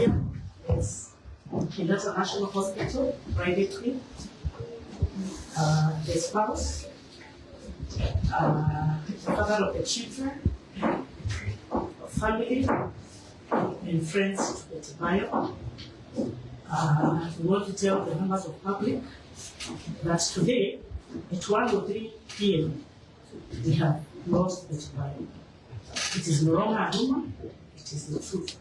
Here is Kenyatta National Hospital, privately. The spouse, the father of the children, family, and friends to Betty Bayo. We want to tell the members of public that today at 1:03 p.m. we have lost Betty Bayo. It is no longer a rumor, it is the truth.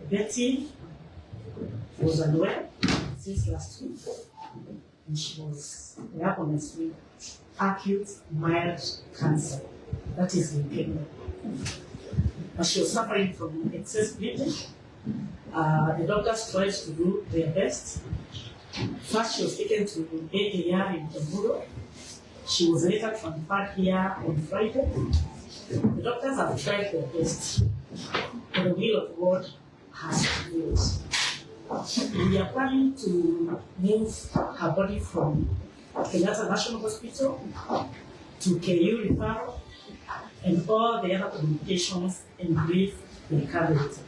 Betty was unwell since last week, and she was diagnosed with acute mild cancer, that is leukemia. But she was suffering from excess bleeding. The doctors tried to do their best. First, she was taken to AAR in Bujumbura. She was later transferred here on Friday. The doctors have tried their best, but the will of God has prevailed. We are planning to move her body from Kenyatta National Hospital to KU Referral and all the other communications and grief will carry it.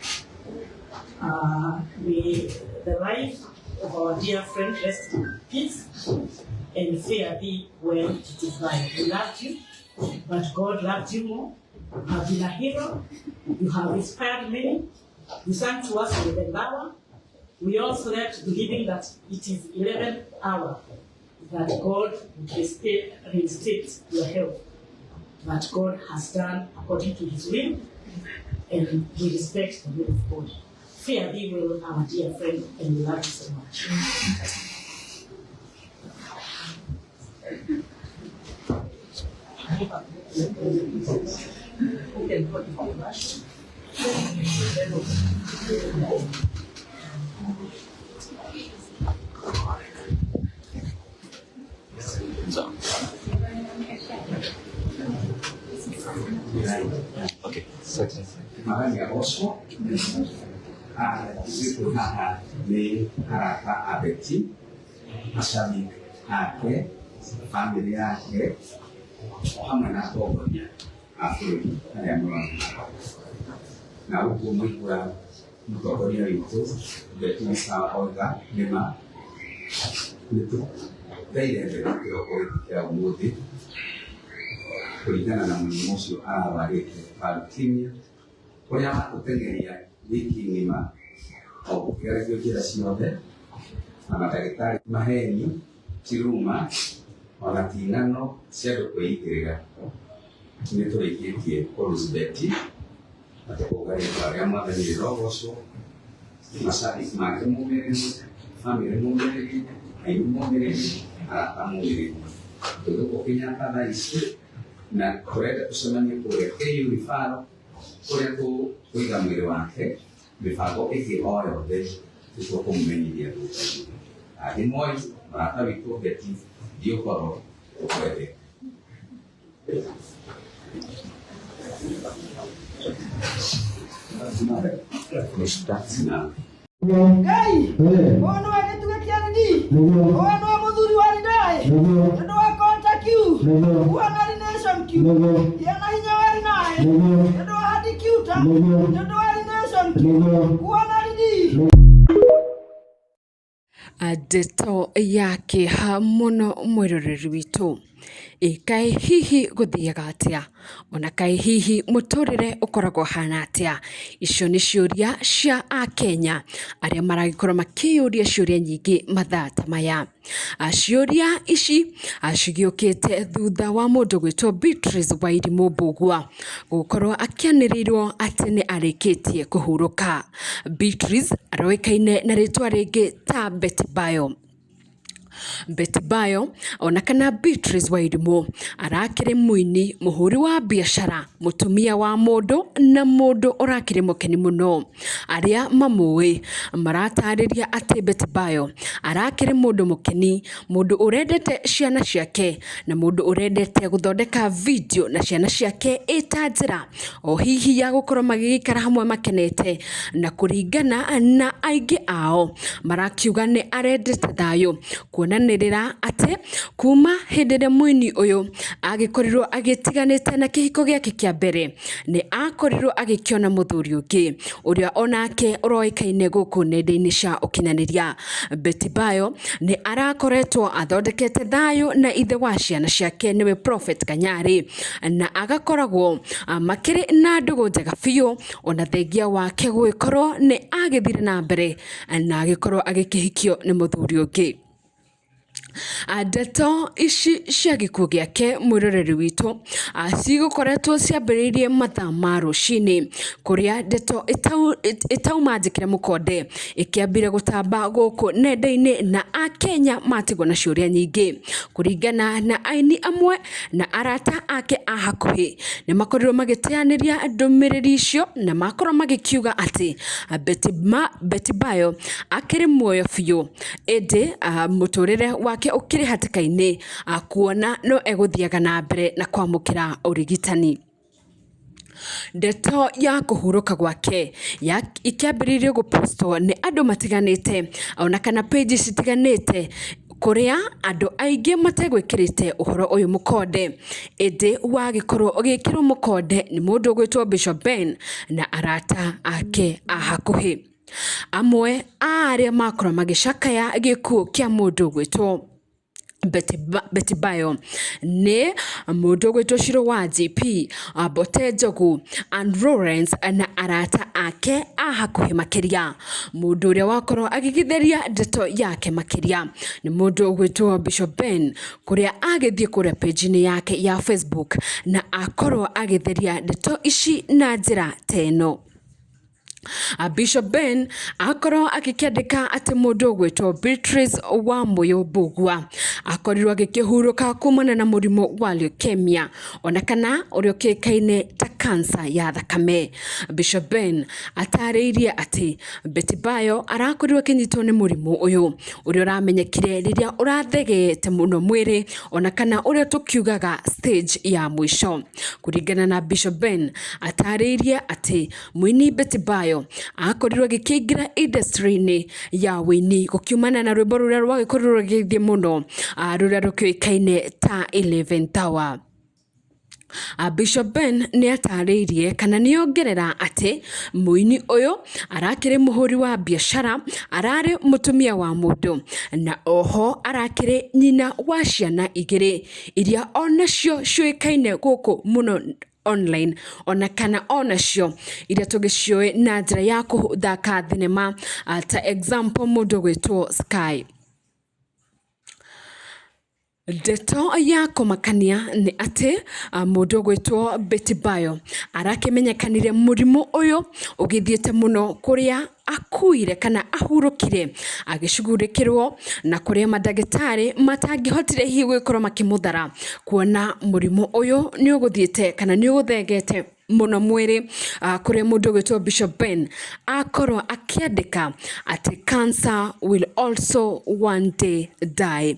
May the life of our dear friend rest in peace and fare thee well to divine. We loved you, but God loved you more. You have been a hero. You have inspired many. You sang to us with the hour. We all slept believing that it is 11th hour that God would reinstate your health. But God has done according to his will, and we respect the will of God. Fare thee well, our dear friend, and we love you so much. Who can put the rush? So. Okay. Mwathani agocwo ithuĩ twĩ haha nĩ arata a Betty, macabiki ake, bamĩrĩ yake, o hamwe na atongoria a bũrũri arĩa mũrona na ũguo mwaigua mũtongoria witũ Betty nĩ sawa oiga nĩma nĩ tũteire mbere kĩroko gĩkĩ kĩa ũmũthĩ kũringana na mũrimũ ũcio ararwarĩte wa leukemia ũrĩa watũteng'eria wiki ng'ima o gũkĩgerio njĩra ciothe na mandagĩtarĩ maheni ti ruma ona ti ng'ano cia andũ kwĩitĩrĩra nĩ tũrĩkĩtie kũ lose Betty na tũkauga rĩtwa rĩa Mwathani rĩrogocwo, macabiki make mũmĩrĩrie, bamĩrĩ mũmĩrĩrie, aini mũmĩrĩrie, arata mũmĩrĩrie. Twĩ gũkũ Kenyatta thaa ici na tũrenda tũcemanie kũrĩa KU Referral kũrĩa tũkũiga mwĩrĩ wake, mĩbango ĩngĩ o yothe nĩtũkũmũmenyithia thutha-inĩ. Rathimwoi mũrata witũ Betty, thiĩ ũhoro tũkwendete. Na Ngai ũyũ nĩwe gĩtugĩ kĩa rindi ũyũ nĩwe mũthuri wa rindai nĩ wa contact you kuona nation q yana hinya wa rinai nĩ wa hadi kiuta nĩ wa nation q kuona rindi. Ndeto ya kĩeha mũno mwĩroreri witũ. Ĩ kaĩ hihi gũthiaga atĩa? Ona kaĩ hihi mũtũrĩre ũkoragwo ũhana atĩa? Icio nĩ ciũria cia akenya arĩa maragĩkorwo makĩyũria ciũria nyingĩ mathaa ta maya. Ciũria ici cigĩũkĩte thutha wa mũndũ gwĩtwo Beatrice Wairimu Mbũgua gũkorwo akĩanĩrĩirwo atĩ nĩ arĩkĩtie kũhurũka. Beatrice aroĩkaine na rĩtwa rĩngĩ ta Betty Bayo. Betty Bayo ona kana Beatrice Wairimu arakĩrĩ mũini, mũhũri wa biacara, mũtumia wa mũndũ na mũndũ ũrakĩrĩ mũkeni mũno. Arĩa mamũĩ maratarĩria atĩ Betty Bayo arakĩrĩ mũndũ mũkeni, mũndũ ũrendete ciana ciake na mũndũ ũrendete gũthondeka video na ciana ciake ĩta njĩra o hihi ya gũkorwo magĩgĩikara hamwe makenete, na kũringana na aingĩ ao marakiuga nĩ arendete thayũ kuona Kuonanĩrĩra atĩ kuma hĩndĩ ĩrĩa mũini ũyũ agĩkorirwo agĩtiganĩte na kĩhiko gĩake kĩa mbere, nĩ akorirwo agĩkĩona mũthuri ũngĩ ũrĩa onake ũroĩkaine gũkũ nenda-inĩ cia ũkinyanĩria. Betty Bayo nĩ arakoretwo athondekete thayũ na ithe wa ciana ciake nĩwe Prophet Kanyarĩ, na agakoragwo makĩrĩ na ndũgũ njega biũ, ona thengia wake gũgĩkorwo nĩ agĩthire na mbere na agĩkorwo agĩkĩhikio nĩ mũthuri ũngĩ. Ndeto ici cia gĩkuũ gĩake mwĩroreri witũ cigũkoretwo ciambĩrĩirie mathaa ma rũcinĩ, kũrĩa ndeto ĩtauma njĩkĩre mũkonde ĩkĩambire gũtamba gũkũ nenda-inĩ na akenya matigwo na ciũria nyingĩ. Kũringana na aini amwe na arata ake a hakuhĩ, nĩ makorirwo magĩteanĩria ndũmĩrĩri icio na makorwo magĩkiuga atĩ Betty Bayo akĩrĩ muoyo biũ, ĩndĩ mũtũrĩre wake ũkĩrĩ hatĩka-inĩ, kuona no egũthiaga na mbere na kwamũkĩra ũrigitani. Ndeto ya kũhurũka gwake ĩkĩambĩrĩirio gũpostwo nĩ andũ matiganĩte ona kana page citiganĩte, kũrĩa andũ aingĩ mategwĩkĩrĩte ũhoro ũyũ mũkonde, ĩndĩ wagĩkorwo ũgĩkĩrwo mũkonde nĩ mũndũ ũgwĩtwo Bishop Ben na arata ake a hakuhĩ. Amwe a arĩa makorwo magĩcakaya gĩkuũ kĩa mũndũ ũgwĩtwo Betty Bayo nĩ mũndũ ũgwĩtwo Shiro wa GP, Mbote Njogu, Ann Lawrence na arata ake a hakuhĩ makĩria. Mũndũ ũrĩa wakorwo agĩgĩtheria ndeto yake makĩria nĩ mũndũ ũgwĩtwo Bishop Ben, kũrĩa agĩthiĩ kũrĩa page-inĩ yake ya Facebook na akorwo agĩtheria ndeto ici na njĩra ta ĩno. Bishop Ben akorwo agĩkĩandĩka atĩ mũndũ ũgwĩtwo Beatrice Wamuyu Mbugua akorirwo agĩkĩhurũka kumana na mũrimũ wa leukemia, ona kana ũrĩa ũkĩũĩkaine ta cancer ya thakame. Bishop Ben atarĩirie atĩ Betty Bayo arakorirwo akĩnyitwo nĩ mũrimũ ũyũ ũrĩa ũramenyekire rĩrĩa ũrathegeete mũno mwĩrĩ, ona kana ũrĩa tũkiugaga stage ya mũico. Kũringana na Bishop Ben atarĩirie atĩ mũini Betty Bayo akorirwo agĩkĩingĩra industry-inĩ ya wĩini gũkiumana na rwĩmbo rũrĩa rwagĩkorirwo rũgĩthiĩ mũno, rũrĩa rũkĩũĩkaine ta 11th Hour. Bishop Ben nĩ atarĩirie kana nĩ ongerera atĩ mũini ũyũ arakĩrĩ mũhũri wa biacara, ararĩ mũtumia wa mũndũ, na oho arakĩrĩ nyina wa ciana igĩrĩ iria onacio ciũĩkaine gũkũ mũno online, ona kana onacio iria tũgĩciũĩ na njĩra ya kũthaka thinema, ta example mũndũ ũgwĩtwo Sky. Ndeto ya kũmakania nĩ atĩ mũndũ ũgwĩtwo Betty Bayo arakĩmenyekanire mũrimũ ũyũ ũgĩthiĩte mũno, kũrĩa akuire kana ahurũkire agĩcugurĩkĩrwo, na kũrĩa mandagĩtarĩ matangĩhotire hihi gũgĩkorwo makĩmũthara, kuona mũrimũ ũyũ nĩ ũgũthiĩte kana nĩ ũgũthegete mũno mwĩrĩ, kũrĩa mũndũ ũgwĩtwo Bishop Ben akorwo akĩandĩka atĩ cancer will also one day die.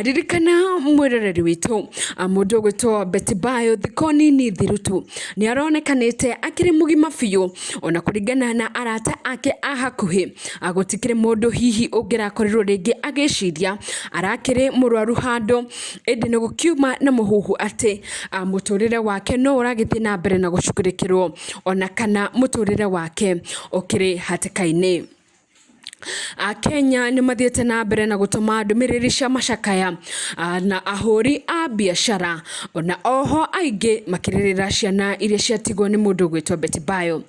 Ririkana mwĩroreri witũ, mũndũ ũgwĩtwo Betty Bayo thikũ nini thiru tu nĩ aronekanĩte akĩrĩ mũgima biũ, ona kũringana na arata ake a hakuhĩ, gũtikĩrĩ mũndũ hihi ũngĩrakorirwo rĩngĩ agĩciria arakĩrĩ mũrwaru handũ, ĩndĩ nĩ gũkiuma na mũhuhu atĩ mũtũrĩre wake no ũragĩthiĩ na mbere na gũcugurĩkĩrwo, ona kana mũtũrĩre wake ũkĩrĩ hatĩka-inĩ. Akenya nĩ mathiĩte na mbere na gũtũma ndũmĩrĩri cia macakaya na ahũri a biacara, ona oho aingĩ makĩrĩrĩra ciana iria ciatigwo nĩ mũndũ ũgwĩtwo Betty Bayo.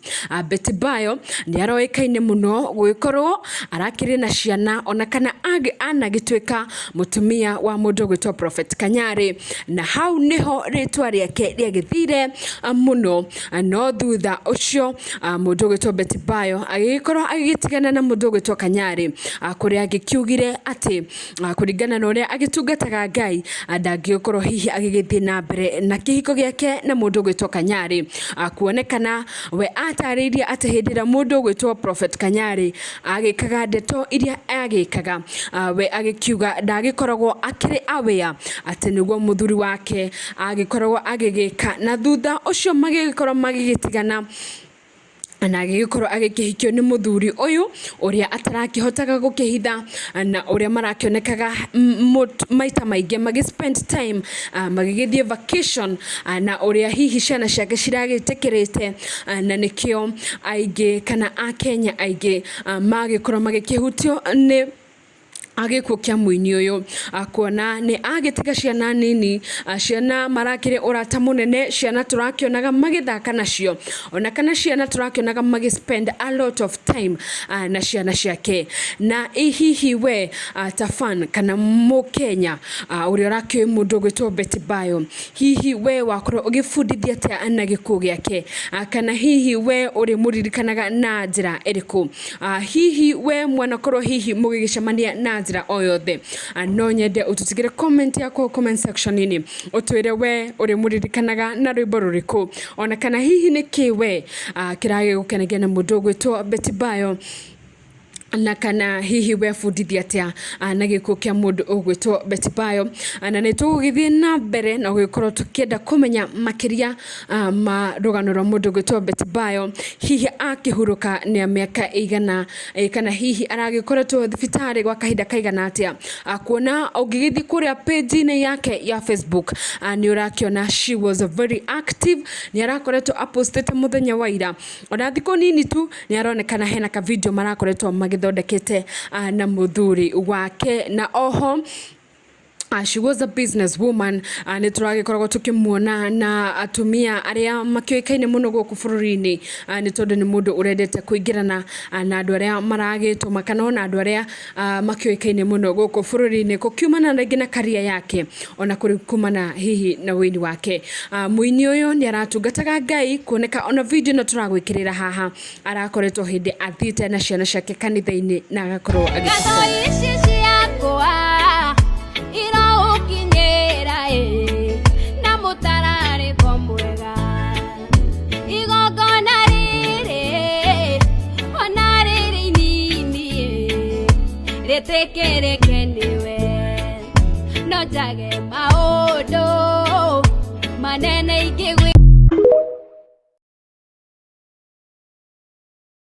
Betty Bayo nĩ aroĩkaine mũno gũgĩkorwo arakĩrĩ na ciana, ona kana anagĩtuĩka mũtumia wa mũndũ ũgwĩtwo Prophet Kanyarĩ, na hau nĩho rĩtwa rĩake rĩagĩthire mũno. No thutha ũcio mũndũ ũgwĩtwo Betty Bayo agĩgĩkorwo agĩgĩtigana na mũndũ ũgwĩtwo Kanyarĩ, kũrĩa agĩkiugire atĩ kũringana na ũrĩa agĩtungataga Ngai, ndangĩgĩkorwo hihi agĩgĩthiĩ na mbere na kĩhiko gĩake na mũndũ ũgwĩtwo Kanyarĩ, kuonekana we atarĩirie atĩ hĩndĩ ĩrĩa mũndũ ũgwĩtwo Prophet Kanyarĩ agĩkaga ndeto iria agĩkaga, we agĩkiuga ndagĩkoragwo akĩrĩ aware atĩ nĩguo mũthuri wake agĩkoragwo agĩgĩka, na thutha ũcio magĩgĩkorwo magĩgĩtigana. Na agĩgĩkorwo agĩkĩhikio nĩ mũthuri ũyũ ũrĩa atarakĩhotaga gũkĩhitha na ũrĩa marakĩonekaga maita maingĩ magĩ spend time, magĩgĩthiĩ vacation, na ũrĩa hihi ciana ciake ciragĩtĩkĩrĩte, na nĩkĩo aingĩ kana akenya aingĩ magĩkorwo magĩkĩhutio nĩ gĩkuũ kĩa mũini ũyũ, kuona nĩ agĩtiga ciana nini, ciana marakĩrĩ ũrata mũnene, ciana tũrakĩonaga magĩthaka nacio, ona kana ciana tũrakĩonaga magĩ spend a lot of time na ciana ciake. Na ĩ hihi we ta fan kana mũkenya ũrĩa ũrakĩũĩ mũndũ ũgwĩtwo Betty Bayo, hihi we wakorwo ũgĩbundithia atĩa na gĩkuũ gĩake, kana hihi we ũrĩmũririkanaga na njĩra ĩrĩkũ? Hihi we mwanakorwo hihi mũgĩgĩcemania na njĩra o yothe, no nyende ũtũtigĩre comment yaku comment section-inĩ, ũtwĩre we ũrĩmũririkanaga na rwĩmbo rũrĩkũ, ona kana hihi nĩ kĩ we kĩragĩgũkenagia na mũndũ ũgwĩtwo Betty Bayo, na kana hihi webundithia atĩa na gĩkuũ kĩa mũndũ ũgwĩtwo Betty Bayo. Na nĩ tũgũgĩthiĩ na mbere na gũgĩkorwo tũkĩenda kũmenya makĩria ma rũgano rwa mũndũ ũgwĩtwo Betty Bayo, hihi akĩhurũka nĩ mĩaka ĩigana, kana hihi aragĩkoretwo thibitarĩ gwa kahinda kaigana atĩa, kuona ũngĩgĩthiĩ kũrĩa page-inĩ yake ya Facebook, nĩ ũrakĩona she was very active, nĩ arakoretwo apostĩte mũthenya wa ira, ona thikũ nini tu nĩ aronekana hena ka video marakoretwo magĩthondekete na mũthuri wake. Na oho she was a business woman, nĩ tũragĩkoragwo tũkĩmuona na atumia arĩa makĩũĩkaine mũno gũkũ bũrũri-inĩ, nĩ tondũ nĩ mũndũ ũrendete kũingĩrana na andũ arĩa maragĩtũma kana ona andũ arĩa makĩũĩkaine mũno gũkũ bũrũri-inĩ, gũkiumana rĩngĩ na career yake, ona kũrĩ kumana hihi na wĩini wake. Mũini ũyũ nĩ aratungataga Ngai, kuoneka ona video ĩno tũragwĩkĩrĩra haha arakoretwo hĩndĩ athiĩte na ciana ciake kanitha-inĩ na agakorwo agĩ Ngatho ici ciakwa irogũkinyĩra ĩ na mũtararĩko mwega, igongona rĩrĩ ona rĩrĩ inini ĩ rĩtĩkĩrĩke nĩwe, no njage maũndũ.